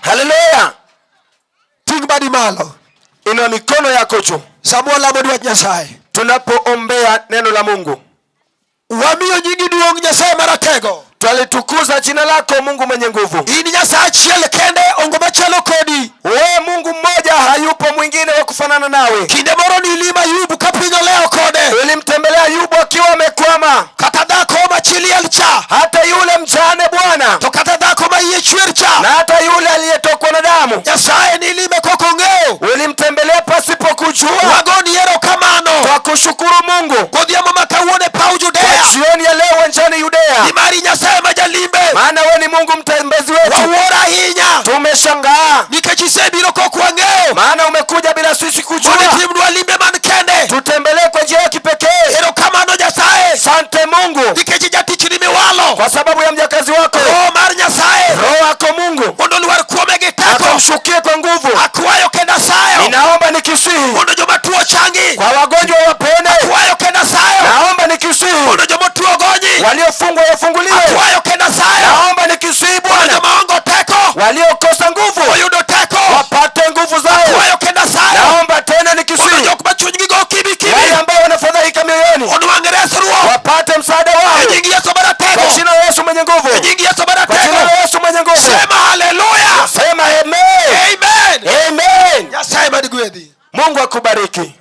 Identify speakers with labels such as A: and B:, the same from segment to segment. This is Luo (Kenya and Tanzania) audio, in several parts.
A: Haleluya.
B: Ting' badi malo.
A: Inua mikono yako juu.
B: Sama walamo dwach Nyasaye.
A: Tunapoombea neno la Mungu.
B: Wamiyo nyingi duong' Nyasaye maratego.
A: Twalitukuza jina lako Mungu mwenye nguvu.
B: In Nyasaye achiel kende onge machalo kodi.
A: Wewe Mungu mmoja, hayupo mwingine wa kufanana nawe.
B: Kinde moro nilimo Ayubu ka piny olewo kode.
A: Ulimtembelea Ayubu akiwa amekwama,
B: Kata dhako ma chi liel cha.
A: Hata yule mjane Bwana,
B: To kata dhako ma iye chwer cha.
A: Na hata yule aliyetokwa na damu.
B: Nyasaye nilime kok ong'eyo.
A: Ulimtembelea pasipo kujua.
B: Wagoni erokamano.
A: Twakushukuru Mungu
B: Godhiambo ma kawuono e paw Judea.
A: Kwa jioni ya leo uwanjani Yudea,
B: Nimar Nyasaye ma jalimbe.
A: Maana wewe ni Mungu mtembezi wetu.
B: Wawuoro ahinya.
A: Tumeshangaa
B: Nikech isebiro kok wang'eyo.
A: Maana umekuja bila sisi kujua.
B: Mondo itimnwa limbe man kende.
A: Tutembelee kwa njia ya kipekee.
B: Erokamano Nyasaye.
A: Sante Mungu
B: Nikech jatichni miwalo.
A: Kwa sababu ya mjakazi wako.
B: Roho mar Nyasaye.
A: Roho wako Mungu
B: Mondo olwar kuome gi teko.
A: Akamshukie kwa nguvu.
B: Akwayo kendo asayo.
A: Ninaomba nikisihi
B: Mondo joma tuo changi.
A: Kwa wagonjwa wapone.
B: Akwayo kendo asayo.
A: Naomba nikisihi
B: Mondo joma tuo ogonyi.
A: Waliofungwa wafunguliwe.
B: Akwayo kendo asayo.
A: Naomba nikisihi
B: Mondo
A: Bwana.
B: joma onge teko.
A: Waliokosa nguvu
B: Oyudo teko.
A: Wapate nguvu zao.
B: Akwayo kendo asayo.
A: Naomba tena nikisihi
B: Mondo jok ma chunygi go kibi kibi.
A: Wale ambao wanafadhaika mioyoni
B: Onwang' resruok.
A: Wapate msaada wao.
B: E nying Yesu maratego.
A: Kwa jina la Yesu mwenye nguvu.
B: E nying Yesu
A: Kwa jina
B: maratego.
A: la Yesu mwenye nguvu.
B: Sema haleluya.
A: Sema amen.
B: Amen.
A: Amen.
B: Nyasaye madgwedhi.
A: Mungu akubariki.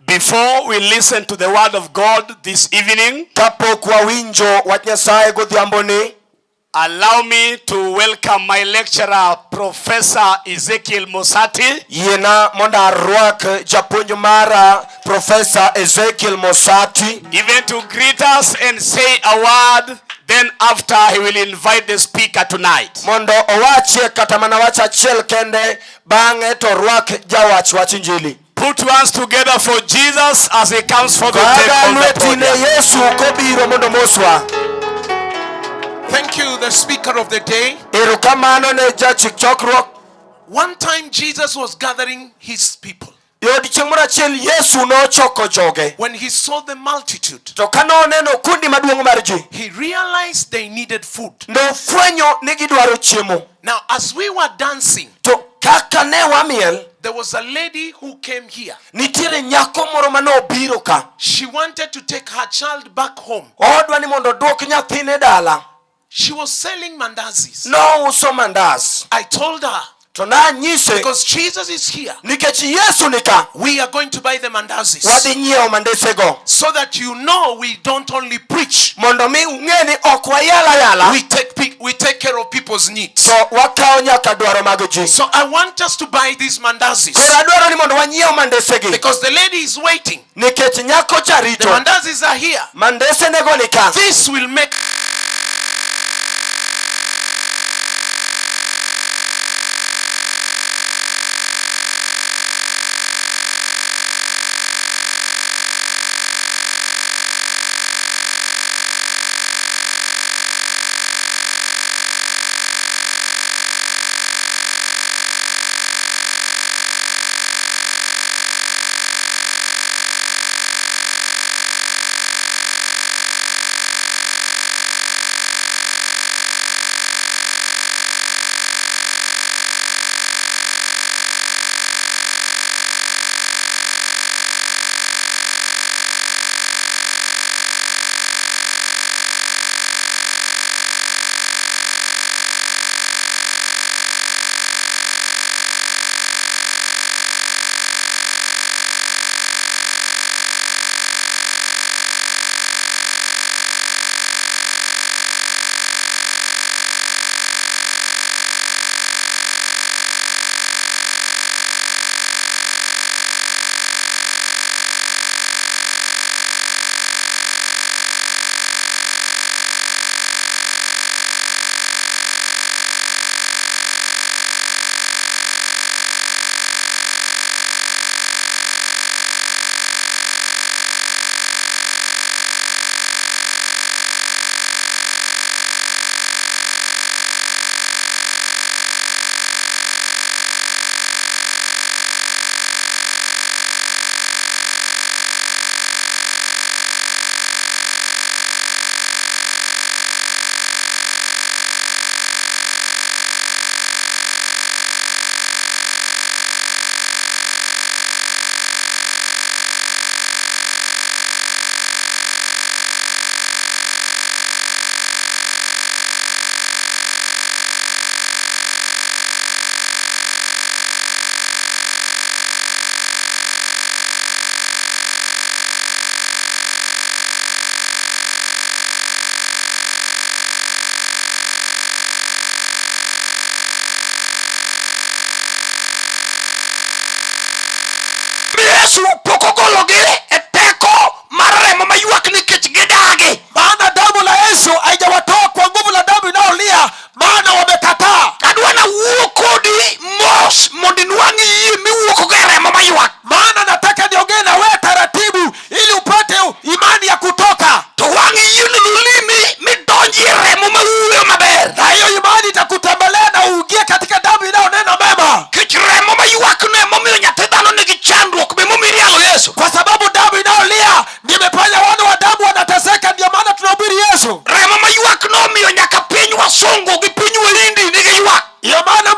C: Before we listen to the word of God this evening,
A: kapok wawinjo wach Nyasaye godhiamboni,
C: allow me to welcome my lecturer, Professor Ezekiel Mosati.
A: Yiena mondo arwak japuonj mara Professor Ezekiel Mosati.
C: Even to greet us and say a word, then after he will invite the speaker tonight.
A: Mondo owachie kata mana wach achiel kende, bang'e to rwak jawach wach Injili.
C: Put your hands together for Jesus as he comes for the take
A: Goga
C: on the
A: lweti ne
C: podium.
A: Yesu kobiro mondo moswa.
D: Thank you, the speaker of the day.
A: Erokamano ne jachik chokruok.
D: One time Jesus was gathering his people.
A: E odiechieng' moro achiel Yesu nochoko joge.
D: When he saw the multitude,
A: To ka noneno kundi maduong' mar ji,
D: he realized they needed food.
A: Nofwenyo ni gidwaro chiemo.
D: Now, as we were dancing,
A: To kaka ne wamiel,
D: there was a lady who came here.
A: Nitiere nyako moro mane obiro ka.
D: She wanted to take her child back home.
A: Odwa ni mondo oduok nyathine dala.
D: She was selling mandazis.
A: Nouso mandas.
D: I told her,
A: To nanyise,
D: because Jesus is here,
A: nikech Yesu ni ka,
D: we are going to buy the mandazis.
A: Wadhi nyiewo mandesego.
D: So that you know we don't only preach.
A: Mondo mi ung'e ni ok wayal ayala.
D: We take care of people's needs.
A: To wakawo nyaka dwaro mag ji.
D: So I want us to buy these mandazis.
A: Koro adwaro ni mondo wanyiew mandesegi.
D: Because the lady is waiting.
A: Nikech nyako cha
D: The
A: rito.
D: mandazis are here.
A: Mandese nego ni ka.
D: This will make
C: mawuoyo maber.
B: Na hiyo imani itakutembelea na uingie katika damu inayonena mema.
C: Kech remo maywakno emomiyo nyathi dhano nigi chandruok be emomiyo irialo Yesu.
B: Kwa sababu damu inayolia ndiyo imefanya wana wa damu wanateseka, ndio maana tunahubiri Yesu.
C: Remo maywakno omiyo nyaka piny wasungu gi piny waindi nigi ywak.
B: Ndiyo maana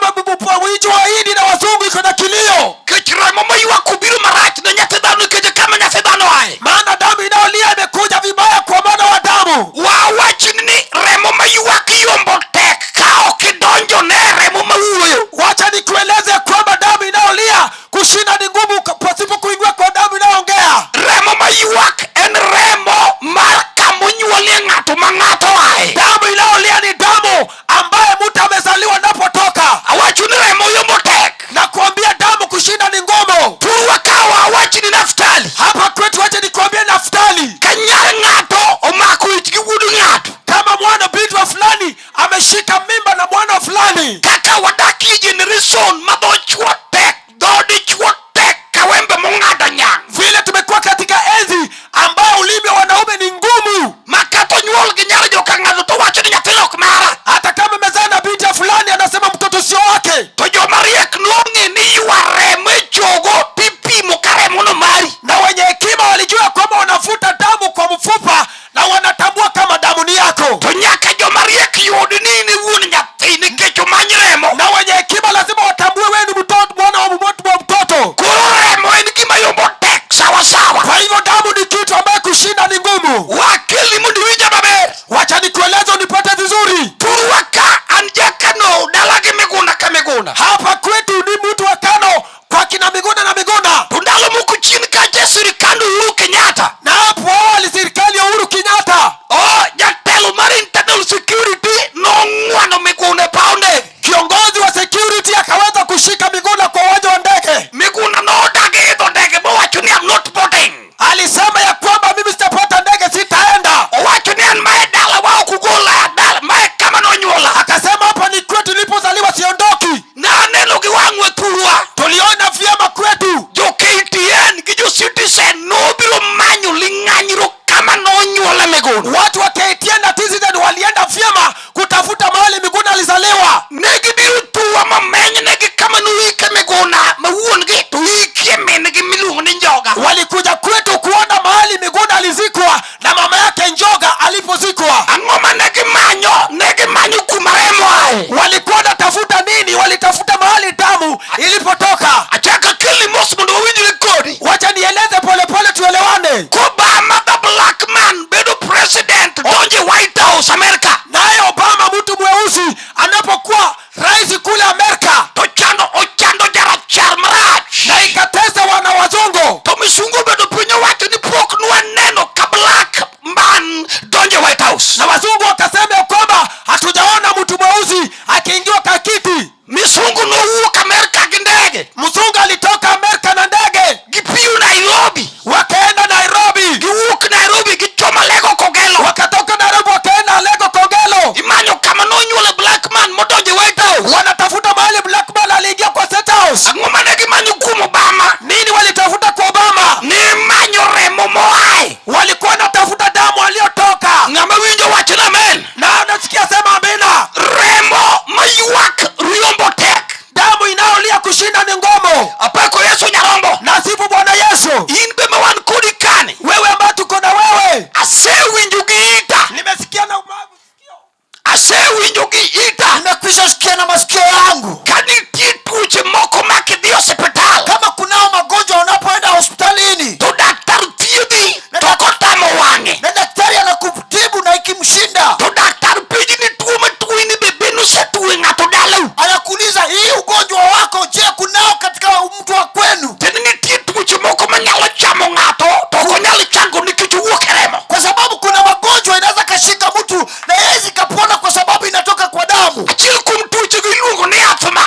B: nchi Wahindi na wazungu iko na kilio.
C: Kech remo maywak obiro marach ne nyathi dhano nikech kama nyathi dhano aye.
B: Maana damu inayolia imekuja vibaya kwa mwana wa damu.
C: Wawachni ni remo maywak yombo tek ka ok idonjo ne remo mawuoyo.
B: Wacha nikueleze kwamba damu inayolia kushinda ni ngumu pasipo kuingia kwa damu inayoongea.
C: Remo maywak en remo mar kamonyuolie ng'ato ma ng'ato aye.
B: Damu inayolia ni damu ambaye mtu amezaliwa napotoka.
C: Awacho ni remo yombo tek.
B: Na kuambia damu kushinda ni ngumu.
C: Thurwa ka wawach ni Naftali.
B: Hapa kwetu, wacha nikuambie Naftali,
C: Ka nyar ng'ato omako ich gi wuod ng'ato.
B: Kama mwana binti wa fulani ameshika mimba na mwana wa fulani.
C: Kaka wadakie generation ma dho chuo tek, dho dichuo tek ka wembe mong'ado nyang'.
B: Vile tumekuwa katika enzi ambayo ulimi wa wanaume ni ngumu.
C: Ma kata onyuol gi nyar joka ng'ato to wacho ni nyathino ok mara.
B: Hata kama amezaa na binti ya fulani, anasema mtoto sio wake.
C: To joma riek nong'e ni ywa remo e chogo tipimo ka remono mari.
B: Na wenye hekima walijua kwamba wanavuta damu kwa mfupa na wanatambua kama damu ni yako.
C: To nyaka joma riek yud ni in e wuon nyathi nikech omany remo.
B: Na wenye hekima lazima watambue wewe ni mtoto, mwana wa mtoto wa mtoto.
C: Koro remo en gima yombo tek sawa sawa.
B: Kwa hivyo damu ni kitu ambaye kushinda ni ngumu.
C: Wakeli mondo iwinja maber.
B: Wacha nikueleze unipate vizuri.
C: Thurwa ka an jakano dala gi Miguna ka Miguna.
B: Hapa kwetu ni mtu wa Kano kwa kina Miguna na Miguna.
C: To ndalo moko chien kacha sirikand Uhuru Kenyatta.
B: Na hapo awali serikali ya Uhuru Kenyatta,
C: O jatelo mar internal security nong'wano Miguna e paw ndege.
B: Kiongozi wa security akaweza kushika Miguna kwa uwanja wa ndege.
C: Miguna nodagi idho ndege mowacho ni, "I'm not boarding."
B: Alisema ya kwamba mimi sitapata ndege, sitaenda.
C: Owacho ni an mae dala wa ok ugola e dala mae kama nonyuola.
B: Akasema hapa ni kwetu nilipozaliwa, siondoki.
C: Naneno gi wang'wa thurwa.
B: Tuliona vyema kwetu.
C: Jo KTN gi jo Citizen nobiro manyo ling'anyro kama nonyuole Miguna.
B: Watu wa KTN na Citizen walienda vyema kutafuta mahali Miguna alizaliwa.
C: Ne gibiro tuwa momenynegi kama noike Miguna ma wuon-gi to ikie min-gi miluongo ni Njoga.
B: Walikuja kwetu kuona mahali Miguna alizikwa na mama yake Njoga alipozikwa.
C: Ang'o ma ne gimanyo? Ne gimanyo kuma remo aye.
B: Walikuwa wanatafuta nini? Walitafuta mahali damu ilipotoka.
C: Achako kelni mos mondo wawinjre kodi.
B: Wacha nieleze polepole tuelewane.
C: Kobama the black man bedo president donjo e White House America.
B: Naye Obama, mtu mweusi, anapokuwa rais kule Amerika,
C: To chando ochando jarachar marach.
B: Na ikatesa wana wazungu.
C: To misungu obedo piny owacho ni pok nwaneno ka black man donjo e White House.
B: Na wazungu wakasema ya kwamba hatujaona mtu mweusi akiingiwa kwa kiti.
C: Misungu nowuok Amerika gi ndege.
B: Mzungu alitoka Amerika na ndege.
C: Gipiyo Nairobi.
B: Wakaenda Nairobi.
C: Giwuok Nairobi gichomo Alego Kogelo.
B: Wakatoka Nairobi wakaenda Alego Kogelo.
C: Imanyo kama nonyuole black man modonjo e White House.
B: Wanatafuta mahali black man aliingia kwa State House.
C: Ang'o mane gimanyo kuom Obama?
B: Nini walitafuta kwa Obama?
C: Nimanyo remo moaye.
B: Walikuwa wanatafuta damu aliyotoka.
C: Ng'ama winjo wach na amen.
B: Na unasikia sema amina.
C: Remo maywak riombo tek.
B: Damu inayolia kushinda ni ngumu.
C: Apako Yesu nyarombo.
B: Nasifu Bwana Yesu.
C: In be ma wan kodi kani.
B: Wewe ambaye tuko na wewe,
C: Asewinjo gi ita.
B: Nimesikia na masikio.
C: Asewinjo gi ita.
A: Nimekwisha sikia na masikio yangu.
C: Ka nitie tuoche moko ma kidhi osiptal.
A: Kama kunao magonjwa unapoenda hospitalini,
C: To daktar thiedhi to kotamo wang'e.
A: Na daktari anakutibu na ikimshinda,
C: To daktar penji ni tuo matuo ni be be nosetuo ng'ato dalau.
A: Anakuuliza hii ugonjwa wako, je, kunao katika mtu wa kwenu?
C: Tiende nitie tuoche moko manyalo chamo ng'ato to ok onyal chango nikech owuok e remo.
A: Kwa sababu kuna magonjwa inaweza kashika mtu na hawezi kapona kwa sababu inatoka kwa damu.
C: Achiel kuom tuochego iluongo ni asthma.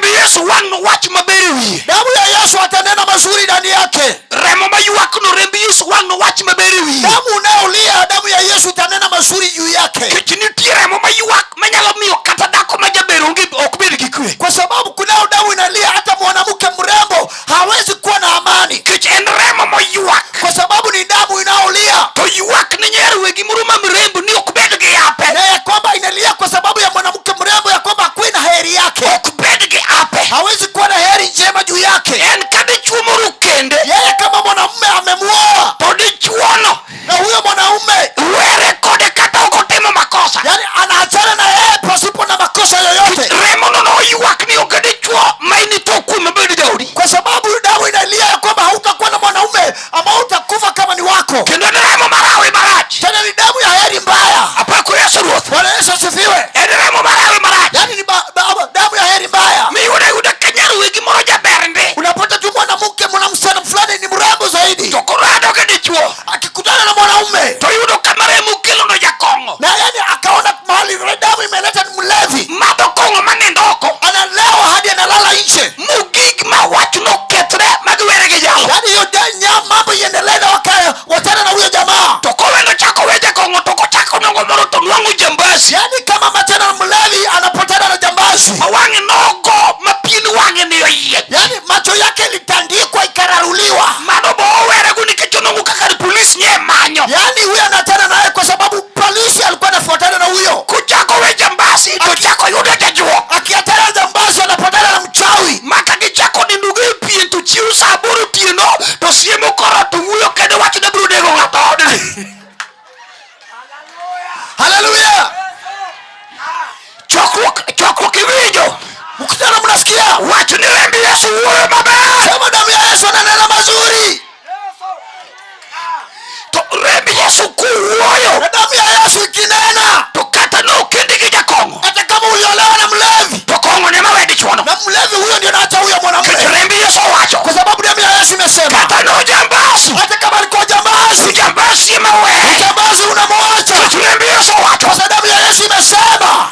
C: Remb Yesu wang' nowach maber e wiye.
B: Damu ya Yesu atanena mazuri ndani yake.
C: Remo maywakno, remb Yesu wang' nowach maber e wiye.
B: Damu unayolia, damu ya Yesu itanena mazuri juu yake.
C: Nikech nitie remo maywak manyalo miyo kata dhako ma jaber onge ok bed gi kwe.
B: Kwa sababu kunayo damu inalia, hata mwanamke mrembo hawezi kuwa na amani.
C: Nikech en remo moywak.
B: Kwa sababu ni damu inayolia.
C: To ywak ni nyer wegi moro ma mrembo ni ok bed gi ape.
B: Na ya kwamba inalia kwa sababu ya mwanamke mrembo, ya kwamba hakuwi na heri yake.
C: Ok bed gi ape.
B: Hawezi kuwa na heri njema juu yake.
C: En ka dichuo moro kende.
B: Yeye kama mwanamume amemuoa.
C: To dichuono.
B: Na huyo mwanaume
C: were kode kata ok otimo makosa.
B: Yani anaachana na yeye pasipo na makosa yoyote.
C: Remo no noywak ni onge dichuo ma initho kuome mabed jaodi.
B: Kwa sababu damu inalia ya kwamba hautakuwa na mwanaume ambao utakufa kama ni wako.
C: Kendo en remo marawi marach.
B: Tena ni damu ya heri mbaya.
C: Apako Yesu Ruoth.
B: Bwana Yesu asifiwe.
C: En remo marawi marach.
B: Yani ni damu ya heri mbaya.
C: Miyudo ayuda ka nyar wegi moro jaber ndi.
B: Unapata tu mwanamke, mwanamsichana fulani ni mrembo zaidi.
C: To koro adoge dichuo.
B: Akikutana na mwanaume.
C: To yudo kama remo kelo no jakong'o.
B: Na yani akaona mahali damu imeleta ni mlevi.
C: Madho kong'o manindo oko.
B: Analewa hadi analala nje.
C: Mogik ma wach nokethre ma giwere gi jalo.
B: Yani hiyo mambo iendelee na wachana na huyo jamaa.
C: To kowendo chako we jakong'o to kochako nongo moro to nwang'o jambasi.
B: Yani kama machana na mlevi anapotana na jambazi.
C: Ma wang'e nogo ma pien wang'e ni oyiech.
B: Yani macho yake ilitandikwa ikararuliwa.
C: Mano bo owere go nikech onwang'o kaka polis nye manyo.
B: Yani huyo anachana naye kwa sababu polisi alikuwa anafuatana na huyo.
C: Kochako we jambasi to chako yudo jajuok.
B: Akiachana na jambazi anapatana na mchawi.
C: Maka gichako nindo go e pien to chiw sa aboro otieno to siemo koro to wuoyo kende wacho ni abiro nego ng'ato odni.
B: Haleluya.
C: Chokruok, chokruok iwinjo.
B: Mkutano mnasikia?
C: Wach ni remb Yesu wuoyo maber.
B: Sema damu ya Yesu ananena mazuri.
C: To remb Yesu kuwuoyo.
B: Na damu ya Yesu ikinena.
C: To kata nokendi gi jakong'o.
B: Hata kama uliolewa na mlevi.
C: To kong'o ne mawe dichuono.
B: Na mlevi huyo ndio anaacha huyo mwanamume.
C: Nikech remb Yesu owacho.
B: Kwa sababu damu ya Yesu imesema.
C: Kata no jambasi.
B: Hata kama alikuwa jambazi.
C: Jambasi ema weye.
B: Jambazi unamwacha.
C: Nikech remb Yesu owacho.
B: Kwa sababu damu ya Yesu imesema.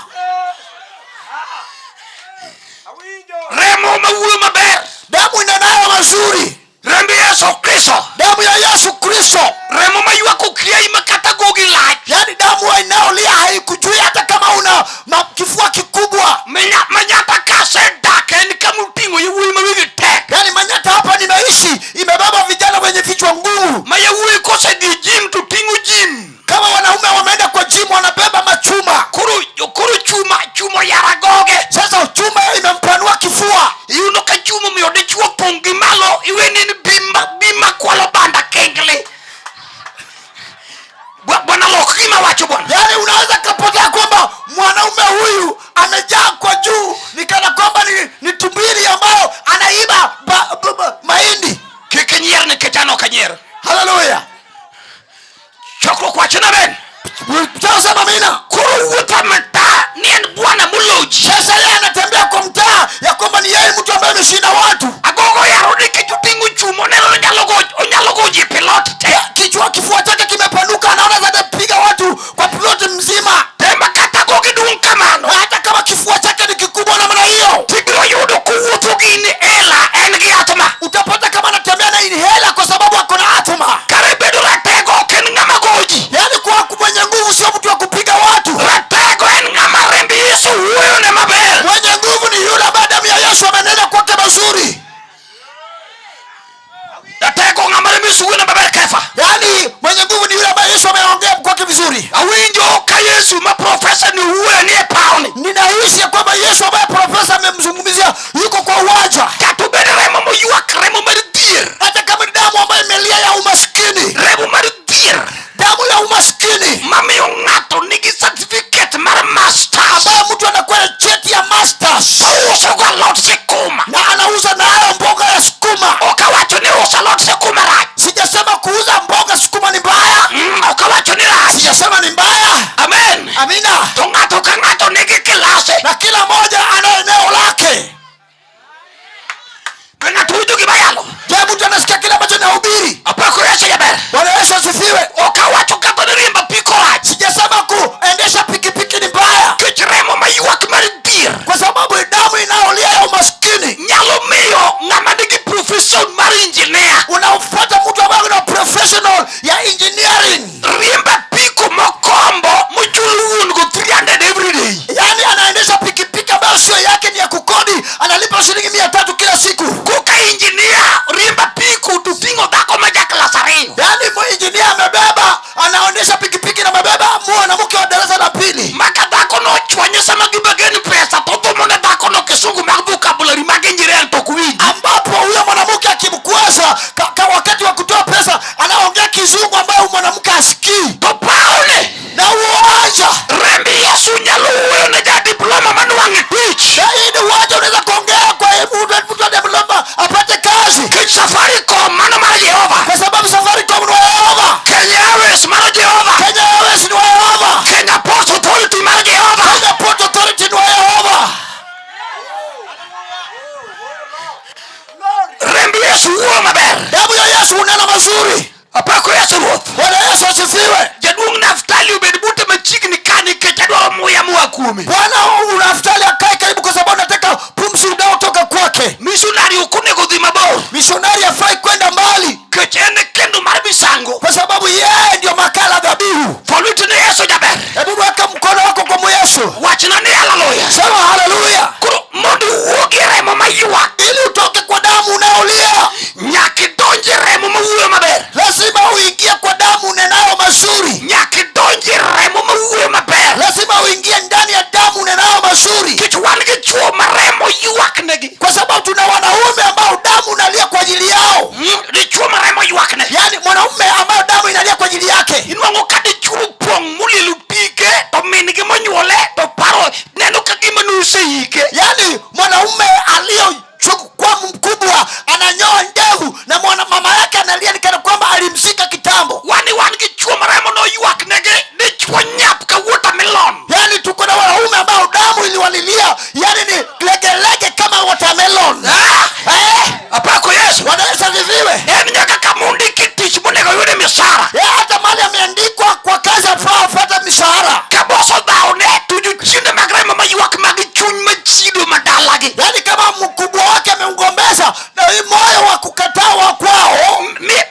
C: Remo mawuoyo maber.
B: Damu inenayo mazuri.
C: Remb Yesu Kristo.
B: Damu ya Yesu Kristo.
C: Remo maywak ok riayi ma kata gogi lach.
B: Yani damu inayolia haikujui hata kama una kifua kikubwa.
C: Manyata kasedak en kama oting'o yawuoyi ma wigi tek.
B: Yani Manyata hapa nimeishi imebeba vijana wenye vichwa ngumu.
C: Ma yawuoyi kosedhi gym to ting'o gym.
B: Kama wanaume wameenda kwa gym wanabeba machuma.
C: Koro chuma, chuma oyaro agoge.
B: Sasa chuma imempanua kifua.
C: Iyudo ka chuma omiyo dichuo pong' gi malo iwe ni en bim ma kwalo banda kengli. Bwana lok gima wacho bwana.
B: Yani unaweza kapotea kwamba mwanaume huyu amejaa kwa juu ni kana kwamba ni tumbili ambayo anaiba mahindi.
C: Kik inyier nikech an ok anyier.
B: Haleluya.
C: Chokruok wacho na amen.
B: Sema amina.
C: Koro wuotho mtaa ni en bwana moloji.
B: Sasa yeye anatembea kwa mtaa ya kwamba ni yeye mtu ambaye ameshinda watu.
C: Agogo yaro nikech oting'o chuma oneno ni onyalo go ji pilot te.
B: Kichwa kifua chake kimepanuka, anaona zaje piga watu kwa plot mzima.
C: Tema kata gogi duong' kamano.
B: Na hata kama kifua chake ni kikubwa namna hiyo,
C: tibiro yudo kowuotho gi inhaler, en gi asthma.
B: Utapata kama anatembea na inhaler kwa sababu ako na asthma.
C: Kare bedo ratego ok en ng'ama goji.
B: Yani kuwa mwenye nguvu sio mtu wa kupiga watu.
C: Ratego en ng'ama remb Yesu wuoyo ne maber.
B: Mwenye nguvu ni yule ambaye damu ya Yesu amenena kwake mazuri.
C: Ratego ng'ama remb Yesu wuoyo ne maber Kefa.
B: Yani mwenye nguvu ni yule ambaye Yesu ameongea kwake vizuri.
C: Awinjo ka Yesu ma profesa ni wuoyo ni e pawni.
B: Ninahisi ya kwamba Yesu ambaye profesa amemzungumzia yuko kwa uwanja.
C: Kata obed remo moywak, remo mar dhier.
B: Hata kama ni damu ambayo imelia ya umaskini.
C: Remo mar dhier.
B: Damu ya umaskini.
C: Mamiyo ng'ato nigi certificate mar masters.
B: Ambaye mtu anakuwa na cheti ya masters.
C: Ouso go alot sikuma.
B: Na anauza nayo mboga ya sukuma.
C: Ok awacho ni uso alot sikuma rach.
B: Sijasema kuuza mboga sukuma ni mbaya.
C: Ok awacho ni rach.
B: Sijasema ni mbaya.
C: Amen.
B: Amina.
C: To ng'ato ka ng'ato nigi kilase.
B: Na kila mmoja ana eneo lake.
C: Be ng'ato winjo gima ayalo?
B: Je, mtu anasikia kile ambacho nahubiri?
C: Apako Yesu jaber.
B: Bwana Yesu asifiwe.
C: Ok awacho kata ni riembo apiko rach.
B: Sijasema kuendesha pikipiki ni mbaya.
C: Nikech remo maywak mar dhier.
B: Kwa sababu damu inayolia ya umaskini.
C: kuome.
B: Bwana Naftali akae karibu, kwa sababu nataka pumzi unaotoka kwake.
C: Missionary ok onego dhi mabor.
B: Mishonari hafai kwenda mbali,
C: Nikech en e kendo mar misango.
B: kwa sababu yeye ndio makala dhabihu.
C: Fo lweti ne Yesu jaber.
B: Hebu weka mkono wako kwa Yesu,
C: Wachna ni haleluya.
B: sema haleluya,
C: Koro mondo iwuog e remo maywak,
B: ili utoke kwa damu unaolia,
C: nyaka idonj e remo mawuoyo maber.
B: lazima uingie kwa damu unenayo mazuri,
C: Nyaka idonj e remo mawuoyo maber.
B: lazima uingie ndani ya damu unenayo mazuri,
C: Nikech wan gi chuo ma remo ywak negi.
B: kwa sababu tuna wanaume ambao damu unalia kwa ajili yao,
C: Dichuo ma remo ywak ne.
B: yaani mwanaume ambayo damu inalia kwa ajili yake.
C: Inuang'o ka dichuo opong' molielo pike to min gi monyuole to paro neno ka gima noseike.
B: Yaani mwanaume aliyochukua mkubwa ananyoa ndevu na mwana mama yake analia ni kana kwamba alimzika kitambo.
C: Wan wan gi chuo ma remo noywak negi dichuo nyap ka watermelon.
B: Yaani tuko na wanaume ambao damu iliwalilia, yaani ni legelege kama watermelon.
C: Ah!
B: Eh,
C: Apako Yesu.
B: Bwana Yesu asifiwe.
C: En nyaka kama ondike tich monego oyude misara.
B: Ya, hata mali ameandikwa kwa kazi afaa apate mishahara.
C: Ka bos odhawne to jochiende mag remo maywak mag chuny machido madalagi.
B: Yaani kama mkubwa wake amemgombeza na hii moyo wa kukataa wa kwao,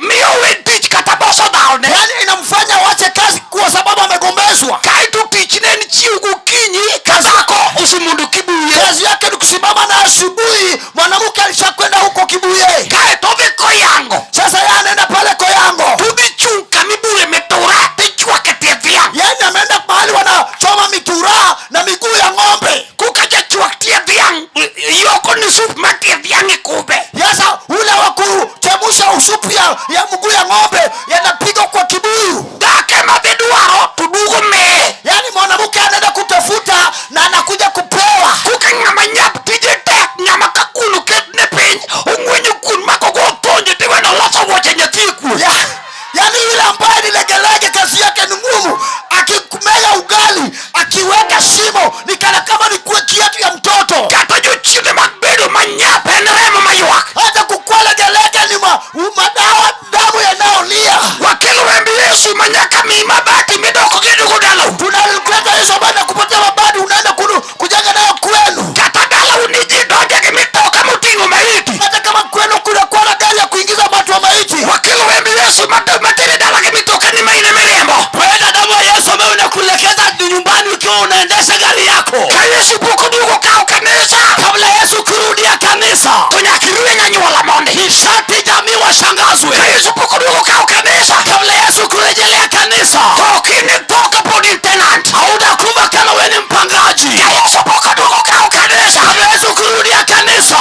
C: Miyo we tich kata bos odhawne.
B: yaani inamfanya wache kazi kwa sababu amegombezwa.
C: Kaeto tichne en chiew gokinyi ka dhako osemondo kibuye.
B: Kazi yake ni kusimama na asubuhi, mwanamke alishakwenda huko Kibuye.
C: Kaeto odhi koyango.
B: Sasa yeye anaenda pale Koyango,
C: Todhi chung' kamibure mitura tichwake tie dhiang'.
B: yaani ameenda mahali wanachoma mituraa na miguu ya ng'ombe.
C: Koka jachwak tie dhiang' yoko ni sup mar tie dhiang' e kube.
B: Sasa ule wa kuchemusha usupu ya mguu ya ng'ombe yanapigwa kwa kibuyu.
C: Dhako ema dhi dwaro to duogo miye.
B: Yaani mwanamke anaenda kutafuta na anakuja kupewa.
C: Koka ng'ama nyap tije tek ng'ama ka kuon oketne piny ong'wenyo kuon ma kogo othonje tiweno oloso wuoche nyathi e kuon.
B: Yaani yule ambaye ni legelege kazi yake ni ngumu, akimega ugali akiweka shimo ni kana kama ni kue kiatu ya mtoto.
C: Kata jochiende mag bedo manyap en remo maywak.
B: Hata kukua legelege ni madawa damu yanayolia.
C: Wakelo remb Yesu ma nyaka miyi mabati midok gedogo dalau.
B: Tunaleta Yesu ambaye anakupatia mabati, unaenda kujenga nayo kwenu.
C: Kata dalau ni ji donje gi mitoka moting'o maiti.
B: Hata kama kwenu kunakuwa na gari ya kuingiza watu wa maiti,
C: Wakelo remb Yesu matere dala gi mitoka ni ma in emiriembo.
A: Twenda damu ya Yesu ambayo inakuelekeza nyumbani ukiwa unaendesha gari yako.
C: Ka Yesu pok oduogo kawo kanisa,
A: Kabla Yesu kurudia kanisa,
C: to nyaka irweny anyuola mondi.
A: ni sharti jamii washangazwe.
C: Ka Yesu pok oduogo kawo kanisa,
A: Kabla Yesu kurejelea kanisa,
C: to ok initho kapod in tenant.
A: hautakufa kama wewe ni mpangaji.
C: Ka Yesu pok oduogo kawo kanisa,
A: Kabla Yesu kurudia kanisa,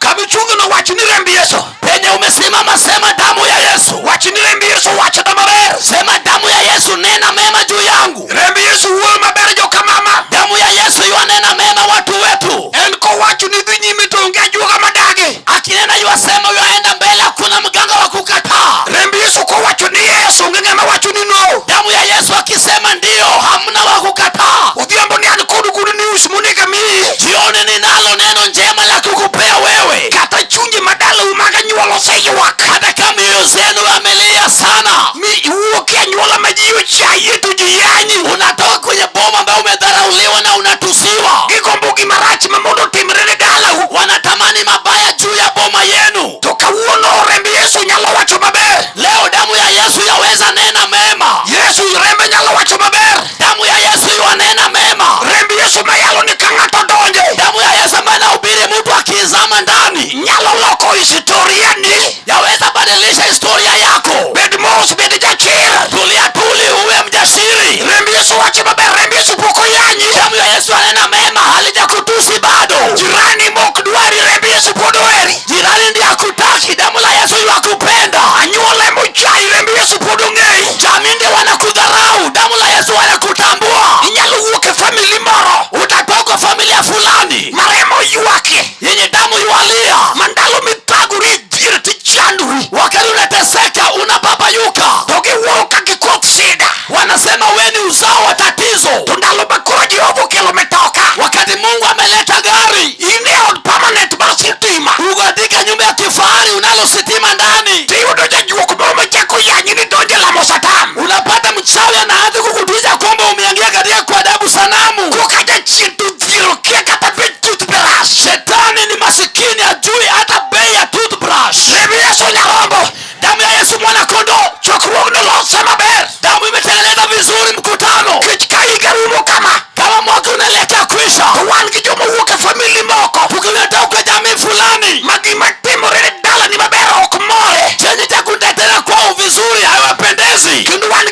C: kama ichung'no wach ni remb Yesu.
A: penye umesimama, sema damu ya Yesu,
C: Wach ni remb Yesu wachna maber.
A: sema damu ya Yesu, nena mema juu yangu.
C: Remb Yesu wuoyo maber jokamama.
A: Damu ya Yesu iwanena mema watu wetu.
C: En kowacho ni dhi nyime to onge ajuoga madagi.
A: Akinena yuwasema yuaenda mbele, hakuna mganga wa kukataa.
C: Remb Yesu kowacho ni yes, onge ng'ama wacho ni no.
A: Damu ya Yesu akisema ndiyo, hamna wa kukataa.
C: Odhiambo ni an kod good news monego amiyi.
A: Jioni ninalo neno njema la kukupea wewe.
C: Kata chunje madalau mag anyuola oseywak.
A: Hata kama mioyo zenu amelia sana,
C: Mi iwuok e anyuola ma ji ochayi to ji yanyi.
A: unatoka kwenye boma ambayo umedharauliwa na unatusiwa.
C: Gigombo gima rach ma mondo otimre ne dalau.
A: Wanatamani mabaya juu ya boma yenu.
C: To kawuono remb Yesu nyalo wacho maber.
A: Leo damu ya Yesu yaweza nena mema.
C: Yesu rembe nyalo wacho maber.
A: Damu ya Yesu iwanena mema.
C: Remb Yesu mayalo ni ka ng'ato donje.
A: Damu ya Yesu ambayo inahubiri mtu akizama ndani
C: Nyalo loko historia ni.
A: yaweza badilisha historia yako.
C: Bed mos, bed jachir.
A: Tulia tuli, uwe mjasiri.
C: Remb Yesu wacho maber, remb Yesu pok oyanyi.
A: Damu ya Yesu anena mema, halijakutusi bado.
C: Jirani mok dwari, remb Yesu pod oheri.
A: Jirani ndiye akutaki, damu la Yesu iwakupenda.
C: Anyuola emochayi, remb Yesu pod ong'eyi.
A: Jamii ndiye wanakudharau, damu la Yesu wanakutambua.
C: Inyalo wuok e famili moro
A: Utatoka familia fulani
C: ma remo ywakie,
A: yenye damu iwalia,
C: ma ndalo mithagori idhier tichandori,
A: wakati unateseka unababayuka,
C: to giwuoro ka gikoth sida.
A: wanasema we ni uzao wa tatizo.
C: To ndalo ma koro Jehova okelo mitoka,
A: Wakati Mungu ameleta gari,
C: in e od permanent mar sitima,
A: uko katika nyumba ya kifahari, unalo sitima ndani,
C: tiyudo jajuok moro machako yanyi ni donje lamo Satan.
A: unapata mchawi anaanza Anaingia kuabudu sanamu.
C: Koka jachien to dhier okia kata bech toothbrush.
A: Shetani ni masikini, ajui hata bei ya toothbrush.
C: Remb Yesu nyarombo.
A: Damu ya Yesu mwana kondoo.
C: Chokruogno lose maber.
A: Damu imetengeneza vizuri mkutano.
C: Kech ka higa rumo kama.
A: Kama mwaka unaelekea kuisha,
C: To wan gi joma wuok e family moko.
A: tukimetoka kwa jamii fulani,
C: Ma gima timore e dalani maber ok more.
A: chenye cha kutetea kwao vizuri haiwapendezi.
C: Kendo wan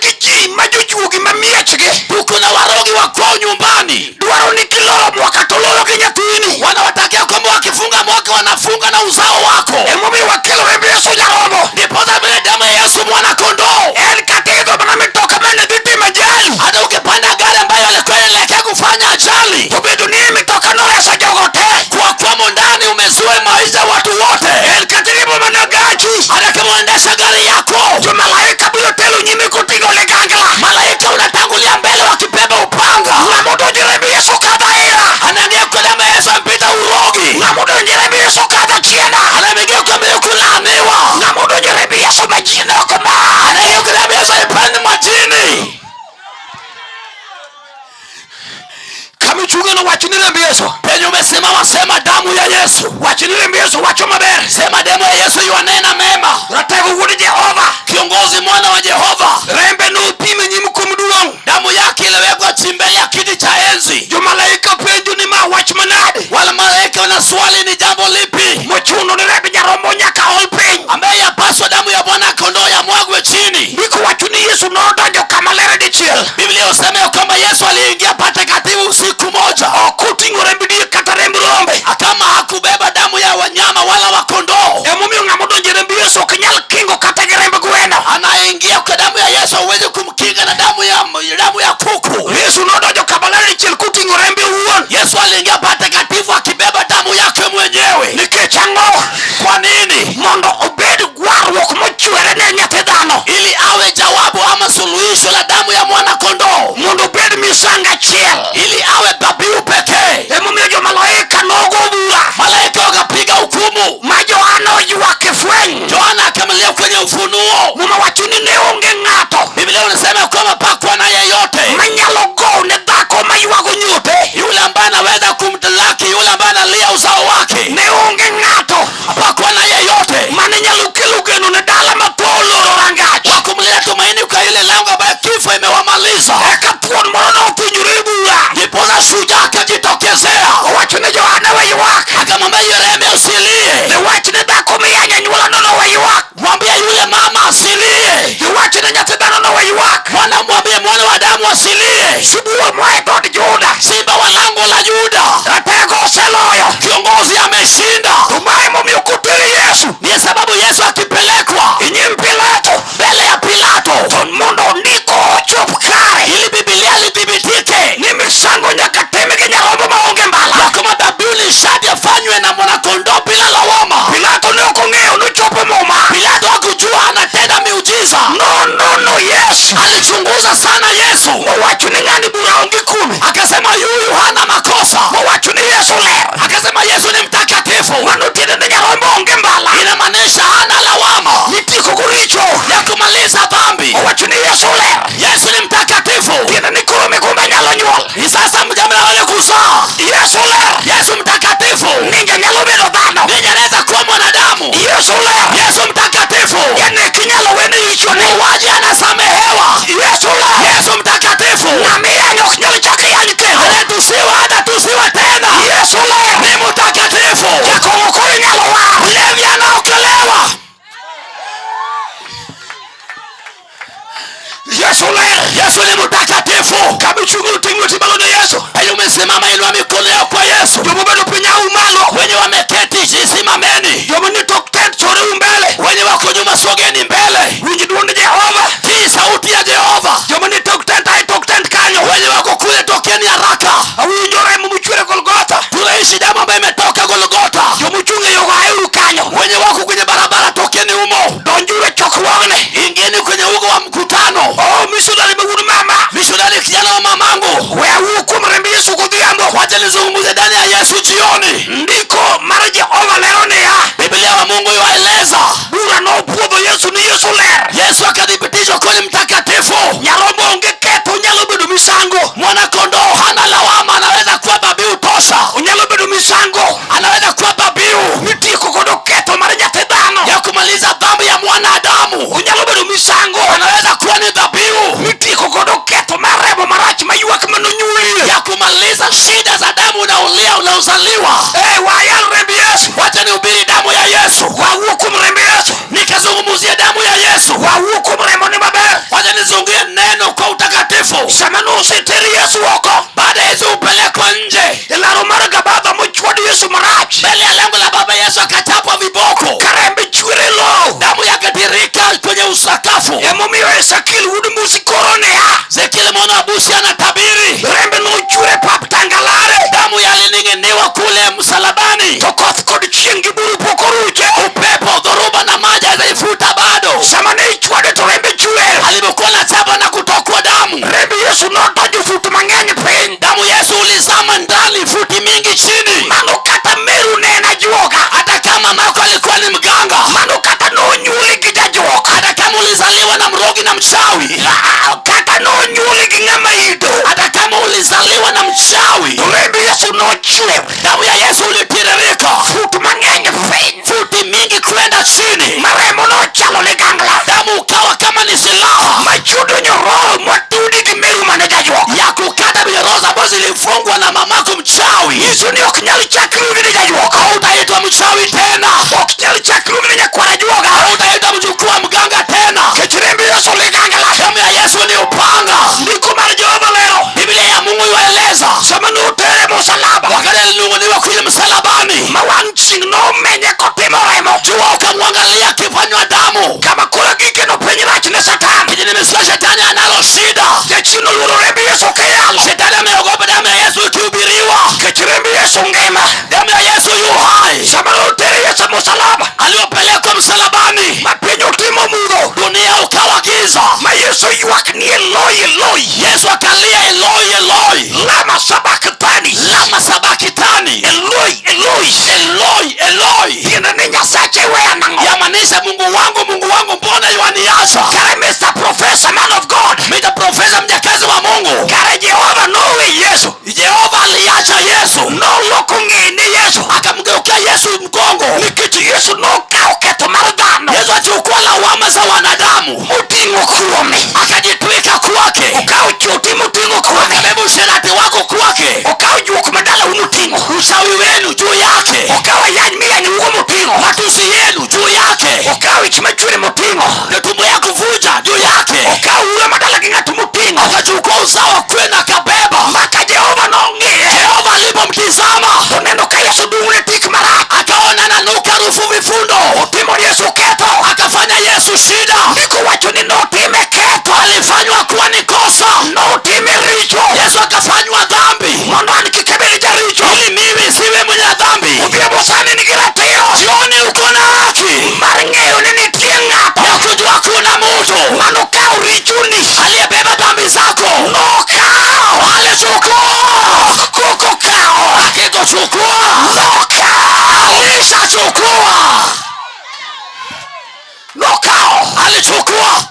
C: gi ji ma jojuogi ma miechgi.
A: Tuko na warogi wa kwao nyumbani,
C: Dwaro ni kiloro mwaka to loro gi nyathini.
A: wanawatakia kwamba wakifunga mwaka wanafunga na uzao wako.
C: Emomiyo wakelo remb Yesu nyarombo.
A: Ndiposa vile damu ya Yesu mwana kondoo,
C: En kata idho mana mitoka mane dhi timo ajali.
A: hata ukipanda gari ambayo alikuwa inaelekea kufanya ajali,
C: To bedo ni mitoka noreso jogo te.
A: kwa kwamo ndani umezua maisha ya watu wote.
C: En kata iriembo mana gachi.
A: Hata kama unaendesha gari yako,
C: Jomalaika biro telo nyime koting'o ligangla.
A: malaika unatangulia mbele wakibeba upanga.
C: Ng'ama odonjo e remb Yesu kadho aira.
A: Anaingia kwa damu ya Yesu ampita urogi,
C: Ng'ama odonjo e remb Yesu kadho chiena.
A: anaingia kwa mbele kulaaniwa,
C: Ng'ama odonjo e remb Yesu ma jin ok ma.
A: anaingia kwa damu ya Yesu aipande majini.
C: Kama ichung'e wach ni remb Yesu.
A: Penye umesimama, sema damu ya Yesu,
C: Wach ni remb Yesu wacho maber.
A: sema damu ya Yesu iwanena mema.
C: Ratego wuod Jehova.
A: Kiongozi mwana wa Jehova,
C: Rembe nopim e nyim kom duong'.
A: damu yake iliwekwa mbele ya kiti cha enzi.
C: Jomalaika penjo ni ma wach manade.
A: Wale malaika wanaswali ni jambo lipi
C: Mochuno ni remb nyarombo nyaka ol piny.
A: ambaye yapaswa damu ya mwana kondoo yamwagwe chini.
C: Ndiko wacho ni Yesu nodonjo kama ler dichiel.
A: Biblia husema ya kwamba Yesu aliingia patakatifu usiku moja,
C: Ok oting'o remb diek kata remb rombe.
A: kama hakubeba damu ya wanyama wala wa kondoo.
C: Emomiyo ng'ama odonjo e remb Yesu ok nyal kingo kata gi remb gweno.
A: Anaingia kwa damu ya Yesu, hauwezi kumkinga na damu ya kuku.
C: Yesu nodonjo kama ler dichiel koting'o rembe owuon.
A: Yesu aliingia patakatifu akibeba damu yake mwenyewe.
C: Nikech ang'o?
A: Kwa nini?
C: Mondo obed gwarruok mochwere ne nyathi dhano.
A: Ili awe jawabu ama suluhisho la damu ya mwana kondoo,
C: Mondo obed misango achiel.
A: ili awe dhabihu pekee.
C: Emomiyo jomalaika nogo bura.
A: Malaika wakapiga hukumu,
C: Ma Johana oywak e fweny.
A: Yohana akamlia kwenye Ufunuo.
C: Muma wacho ni ne onge ng'ato
A: Biblia inasema kwamba pakuwa na yeyote
C: manyalo gowo ne dhako maywago nyote.
A: yule ambaye anaweza kumtalaki yule ambaye analia uzao wake.
C: Ne onge ng'ato
A: Hapakuwa na yeyote
C: mane nyalo kelo geno ne dala ma tho oloro rangach.
A: wa kumleta tumaini kwa ile lango ambayo kifo imewamaliza.
C: Eka thuon moro nothinyore e bura.
A: Ndiposa shujaa akajitokezea
C: Owacho ne Johana we ywak.
A: akamwambia Yeremia, usilie,
C: Ne wach ne dhako miyanyo anyuolano no we ywak.
A: mwambie yule mama asilie,
C: Iwach ne nyathi dhano no we ywak.
A: mwana mwambie mwana wa damu asilie,
C: Sibuor moa e dhood Juda.
A: simba wa lango la Yuda,
C: Ratego oseloyo.
A: kiongozi ameshinda.
C: To ma emomiyo kotere Yesu
A: Ndiye sababu Yesu akipelekwa
C: e nyim Pilato
A: mbele ya Pilato
C: to mondo ndiko ochop kare
A: ili Biblia lithibitike
C: ni misango nyaka tim gi nyarombo maonge mbala.
A: ya kwamba dhabihu ni sharti afanywe na mwanakondoo bila lawama.
C: Pilato ne ok ong'eyo nochopo muma.
A: Pilato hakujua anatenda miujiza,
C: Nonono Yesu.
A: alichunguza sana Yesu,
C: Mowacho ni ng'ani bura onge kuome.
A: akasema huyu hana makosa,
C: Mowacho ni Yesu ler.
A: akasema Yesu ni mtakatifu.
C: Mano tiende ni nyarombo onge mbala.
A: Inamaanisha hana lawama
C: Mitieko go richo.
A: ya kumaliza dhambi.
C: Owacho ni Yesu ler.
A: Yesu ni mtakatifu.
C: Tiende ni koro migumba nyalo nyuol.
A: Ni sasa mjamla wale kuzaa.
C: Yesu ler.
A: Yesu mtakatifu.
C: Ninja nyalo bedo dhano.
A: Ninyi anaweza kuwa mwanadamu.
C: Yesu ler.
A: Yesu mtakatifu.
C: Janek inyalo wene richone.
A: Muuaji anasamehewa.
C: Yesu ler.
A: Yesu mtakatifu.
C: Ng'ama iyanyo ok nyal chak yany kendo.
A: Anayetusiwa hatatusiwa tena.
C: Yesu ler.
A: Ni mtakatifu.
C: Jakong'o koro inyalo war.
A: Mlevi anaokolewa.
C: Yesu ler.
A: Yesu ni mtakatifu.
C: Kama ichung'o oting' lweti malo ne Yesu.
A: Penye umesimama, inua mikono yako kwa Yesu.
C: Jomobedo piny au malo.
A: Wenye wameketi jisimameni,
C: Joma ni tok tent sore mbele.
A: wenye wako nyuma sogeni mbele.
C: Winj duond Jehova.
A: Tii sauti ya Jehova.
C: Joma ni tok tent ae tok tent kanyo.
A: Wenye wako kule tokeni haraka.
C: Awinjo remo mochwer e Golgotha.
A: Tunaishi damu ambayo imetoka Golgotha.
C: Jomochung' e yogo aeuru kanyo.
A: Wenye wako kwenye barabara tokeni humo,
C: Donjuru e chokruogni.
A: ingieni kwenye ugo wa mkutano.
C: Oh, misonari ma wuod mama.
A: Mishonari kijana wa mamangu,
C: We awuo kuom remb Yesu godhiambo.
A: wacha nizungumze ndani ya Yesu jioni.
C: Ndiko mar Jehova lero niya.
A: Biblia wa Mungu iwaeleza
C: Bura nopuodho Yesu ni Yesu ler.
A: Yesu akathibitishwa kuwa ni mtakatifu.
C: Nyarombo onge ketho nyalo bedo misango.
A: kuzaliwa.
C: Wayal remb Yesu.
A: Wacha nihubiri damu ya Yesu.
C: Wawuo kuom remb Yesu.
A: Nikazungumzia damu ya Yesu.
C: Wawuo kuom remo ni maber.
A: Wacha nizungumzie neno kwa utakatifu.
C: Sama noseter Yesu oko
A: Baada ya Yesu kupelekwa nje
C: e laro mar Gabadha mochwad Yesu marach,
A: mbele ya lango la baba, Yesu akachapwa viboko,
C: ka rembe chwer e lowo.
A: Damu yake tirika kwenye usakafu.
C: Emomiyo Ezekiel wuod Musi koro niya,
A: Ezekiel mwana wa Busi anatabiri,
C: rembe nochwer e pap tangalare,
A: damu yalining'iniwa kule msalabani,
C: to koth kod chieng' gi buru pok oruche.
A: Upepo, dhoruba na maji hazaifuta bado.
C: Sama ne ichwade to rembe chwer.
A: Alipokuwa na chapa na kutokwa damu,
C: Remb Yesu nodonjo fut mang'eny piny.
A: Damu Yesu ulizama ndani futi mingi chini.
C: Mano kata meru ne en ajuoga.
A: Hata kama mako alikuwa ni mganga,
C: Mano kata nonyuoli gi jajuok.
A: Hata kama ulizaliwa na mrogi na mchawi,
C: Kata nonyuoli gi ng'ama ido.
A: Hata kama ulizaliwa na mchawi,
C: To remb Yesu nochwer.
A: Damu ya Yesu ulitiririka
C: fut mang'eny piny,
A: futi mingi kwenda chini,
C: ma remo nochalo ligangla,
A: damu ukawa kama ni silaha
C: machodo nyororo motudi gi meru mane jajuok,
A: ya kukata minyororo ambazo zilifungwa na mamako mchawi.
C: Nyiso ni ok nyal chak luongi ni jajuok.
A: Hautaitwa mchawi tena,
C: Ok nyal chak luongi ni nyakwar ajuoga.
A: Hautaitwa mjukuu wa mganga tena.
C: Nikech remb Yesu ligangla.
A: Damu ya Yesu ni upanga.
C: Ndiko mar Jehova lero.
A: Biblia ya Mungu iwaeleza
C: Sama notere musalaba,
A: wakati alinung'uniwa kwenye msalabani,
C: ma wang' chieng' nomenye kotimo remo,
A: jua ukamwangalia akifanywa damu.
C: Kama koro gikeno piny rach ne Satan.
A: Kijini nimesikia shetani analo shida.
C: Jachien oluoro remb Yesu kiyalo.
A: Shetani ameogopa damu ya Yesu ikihubiriwa.
C: Nikech remb Yesu ngima.
A: Damu ya Yesu yu hai.
C: Sama notere Yesu musalaba,
A: Aliyopelekwa msalabani,
C: ma piny otimo mudho,
A: dunia ukawa giza,
C: ma Yesu ywak ni Eloi, Eloi,
A: Yesu akalia Eloi, Eloi,
C: lama sabakthani,
A: lama sabakitani,
C: Eloi, Eloi,
A: Eloi, Eloi,
C: tiende ni Nyasache weya nang'o?
A: Yamaanisha Mungu wangu, Mungu wangu, mbona waniacha?
C: Kare Mr. Professor, man of God,
A: Mr. Professor, mjakazi wa Mungu,
C: kare Jehova nowe Yesu,
A: Jehova aliacha Yesu,
C: noloko ng'eye ne Yesu,
A: akamgeukia Yesu mgongo,
C: nikech Yesu nokawo ketho mar dhano,
A: Yesu achukua lawama za wanadamu,
C: moting'o kuome,
A: akajitwika kwake,
C: okawo choti moting'o kuome,
A: akabeba usherati wako kwake,
C: okawo juok ma dalau moting'o,
A: uchawi wenu juu yake,
C: okawo ayany miyanyougo moting'o,
A: matusi yenu juu yake,
C: okawo ich machwere moting'o,
A: na tumbo ya kuvuja juu yake,
C: okawo ura madala gi ng'ato moting'o,
A: akachukua uzao kwenu akabeba.
C: Maka Jehova nong'iye,
A: Jehova alipomtizama
C: oneno ka Yesu dung'ne tik marach,
A: akaona nanuka harufu vifundo,
C: otimo Yesu ketho,
A: akafanya Yesu shida.
C: Ndiko wacho ni notime ketho,
A: alifanywa kuwa ni kosa,
C: notime richo,
A: Yesu akafanywa dhambi
C: mondo an kik abed jaricho,
A: ili mimi siwe mwenye dhambi.
C: Odhiambo sani nigi ratiro,
A: Jioni uko na haki
C: mar ng'eyo ni nitie ng'ato
A: ya kujua kuna mtu
C: manokawo richoni,
A: aliyebeba dhambi zako,
C: nokawo,
A: alichukua,
C: koko kawo,
A: akikuchukua,
C: nokawo,
A: alishachukua,
C: nokawo,
A: alichukua.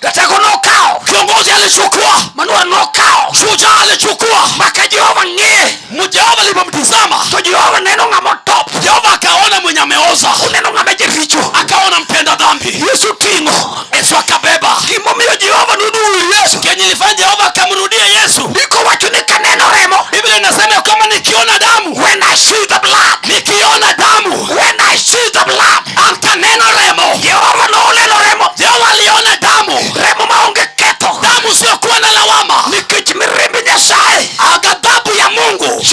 C: Jatego nokawo,
A: Kiongozi alichukua,
C: Manua nokawo,
A: shujaa alichukua.
C: Maka Jehova ng'iye,
A: Jehova alipomtizama,
C: to Jehova neno ng'ama otop,
A: Jehova akaona mwenye ameoza,
C: oneno ng'ama jaricho,
A: akaona mtenda dhambi.
C: Yesu ting'o.
A: Yesu akabeba.
C: Gimomiyo Jehova noduogo ir Yesu,
A: Kenye ilifanya Jehova akamrudia Yesu,
C: ndiko wacho ni kaneno remo,
A: Biblia inasema kama nikiona damu,
C: when I see the blood,
A: nikiona damu,
C: when I see the blood,
A: akaneno remo.
C: Jehova noneno remo,
A: Jehova aliona damu,
C: remo maonge ketho,
A: damu siokuwa na lawama,
C: nikech mirimb Nyasaye,
A: ghadhabu ya Mungu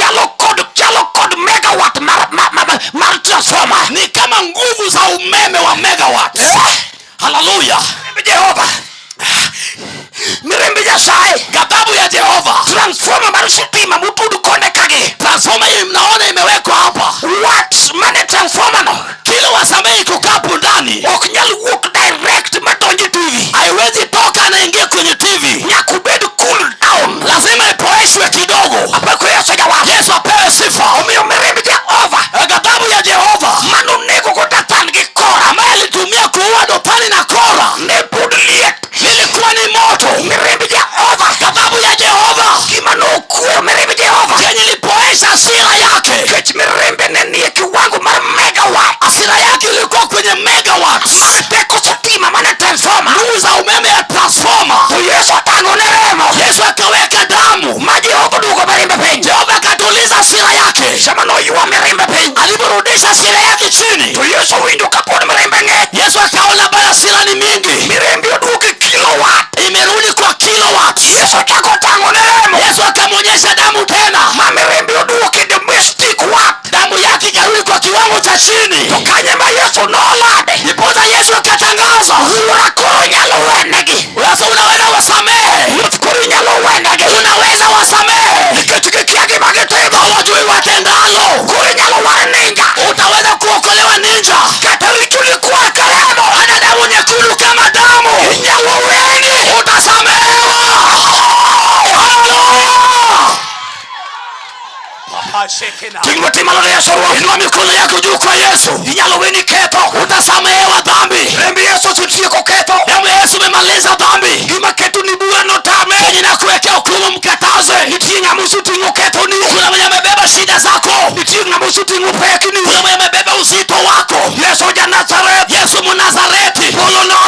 C: chalo kod megawatt mar transformer,
A: ni kama nguvu za umeme wa megawatt. Haleluya!
C: Jehova, mirimb Nyasaye,
A: ghadhabu ya Jehova,
C: transformer mar sitima motud konde kagi,
A: transformer hii mnaona imewekwa hapa,
C: watts mane transformer no
A: kile wasamei kukapu ndani
C: ok nyal wuok direct madonj e TV,
A: haiwezi toka na ingie kwenye TV,
C: nyaka obed cool down,
A: lazima ipoeshwe kidogo.
C: Apako Yesu jawar,
A: Yesu apewe sifa.
C: Omiyo mirimb Jehova,
A: ghadhabu ya Jehova
C: manonego go Dathan gi Kora,
A: ambaye alitumia kuua Dothani na Kora,
C: ne pod liet,
A: lilikuwa ni moto.
C: Mirimb Jehova,
A: ghadhabu ya Jehova,
C: gima nokwero mirimb Jehova,
A: chenye ilipoesha hasira yake,
D: Mashekena.
C: Ting' lweti malo ne Yesu Ruoth.
A: Inua mikono yako juu kwa Yesu.
C: Inyalo weni ketho.
A: Utasamehewa dhambi.
C: Remb Yesu osetieko ketho.
A: Damu ya Yesu imemaliza dhambi.
C: Gima ketoni bura notame.
A: Yenye nakuwekea hukumu mkataze.
C: Nitie ng'ama oseting'o kethoni.
A: Kuna mwenye amebeba shida zako.
C: Nitie ng'ama oseting'o pekni.
A: Kuna mwenye amebeba uzito wako.
C: Yesu ja Nazareth.
A: Yesu Mnazareti.
C: Polo no